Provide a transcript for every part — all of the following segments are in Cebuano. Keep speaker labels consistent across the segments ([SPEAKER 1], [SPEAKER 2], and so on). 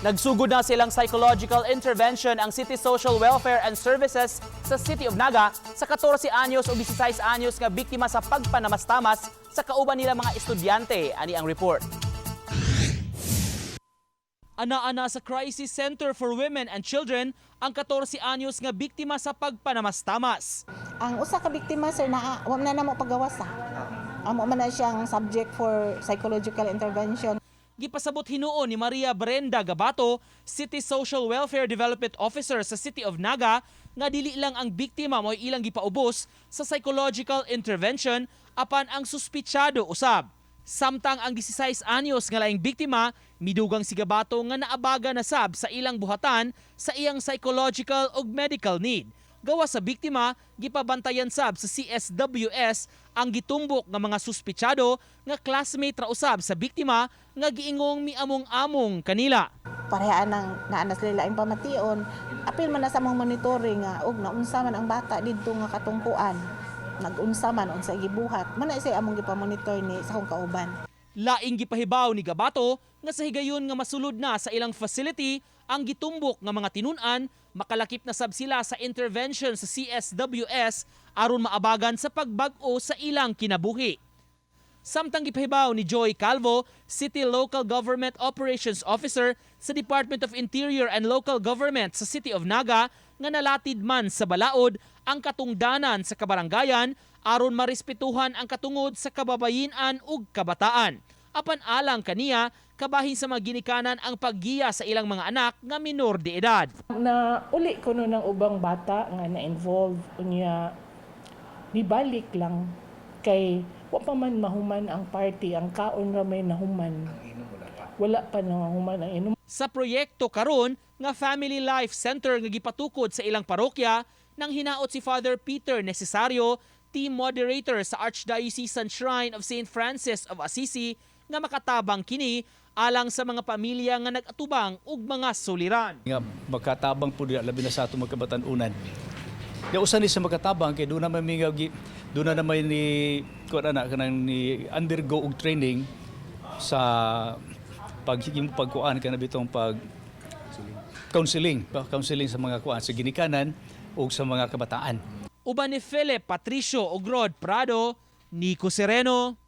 [SPEAKER 1] Nagsugod na silang psychological intervention ang City Social Welfare and Services sa City of Naga sa 14 anyos o 16 anyos nga biktima sa pagpanamastamas sa kauban nila mga estudyante, ani ang report. Ana-ana sa Crisis Center for Women and Children ang 14 anyos nga biktima sa pagpanamastamas.
[SPEAKER 2] Ang usa ka biktima, sir, na wa na namo pagawas. Amo man na siyang subject for psychological intervention.
[SPEAKER 1] Gipasabot hinuon ni Maria Brenda Gabato, City Social Welfare Development Officer sa City of Naga, nga dili lang ang biktima mo'y ilang gipaubos sa psychological intervention apan ang suspitsado usab. Samtang ang 16 anyos nga laing biktima, midugang si Gabato nga naabaga na sab sa ilang buhatan sa iyang psychological ug medical need. Gawas sa biktima, gipabantayan sab sa CSWS ang gitumbok nga mga suspitsado nga classmate ra usab sa biktima nga giingong miamong-among kanila.
[SPEAKER 2] Parehaan ng naa na sila laing pamation, apil man na sa among monitoring nga og naunsa man ang bata didto nga katungkuan. Nagunsa man, unsa gibuhat. Man na siya among gipamonitor ni sa akong kauban.
[SPEAKER 1] Laing gipahibaw ni Gabato nga sa higayon nga masulod na sa ilang facility ang gitumbok nga mga tinun-an, makalakip na sab sila sa intervention sa CSWS aron maabagan sa pagbag-o sa ilang kinabuhi. Samtang gipahibaw ni Joy Calvo, City Local Government Operations Officer sa Department of Interior and Local Government sa City of Naga, nga nalatid man sa balaod ang katungdanan sa kabaranggayan aron marespetuhan ang katungod sa kababayen-an ug kabataan. Apan alang kaniya, kabahin sa mga ginikanan ang paggiya sa ilang mga anak nga minor de edad.
[SPEAKER 3] Na uli ko no ng ubang bata nga na-involve, unya nibalik lang kay wa pa man mahuman ang party, ang kaon ra may nahuman, wala pa nahuman ang inom.
[SPEAKER 1] Sa proyekto karon nga Family Life Center nga gipatukod sa ilang parokya, nang hinaot si Father Peter Necesario, team moderator sa Archdiocesan Shrine of St. Francis of Assisi, nga makatabang kini alang sa mga pamilya nga nag-atubang og mga suliran.
[SPEAKER 4] Nga makatabang po diya, labi na sa atong mga kabatan-unan. Ya usa ni sa makatabang kay doon naman mi nga doon na naman ni kuan ana kanang ni undergo og training sa pag pagkuan kana bitong pag counseling, counseling sa mga kuan sa ginikanan ug sa mga kabataan.
[SPEAKER 1] Uban ni Philip Patricio ug Rod Prado, Nico Sereno,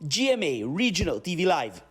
[SPEAKER 5] GMA Regional TV Live.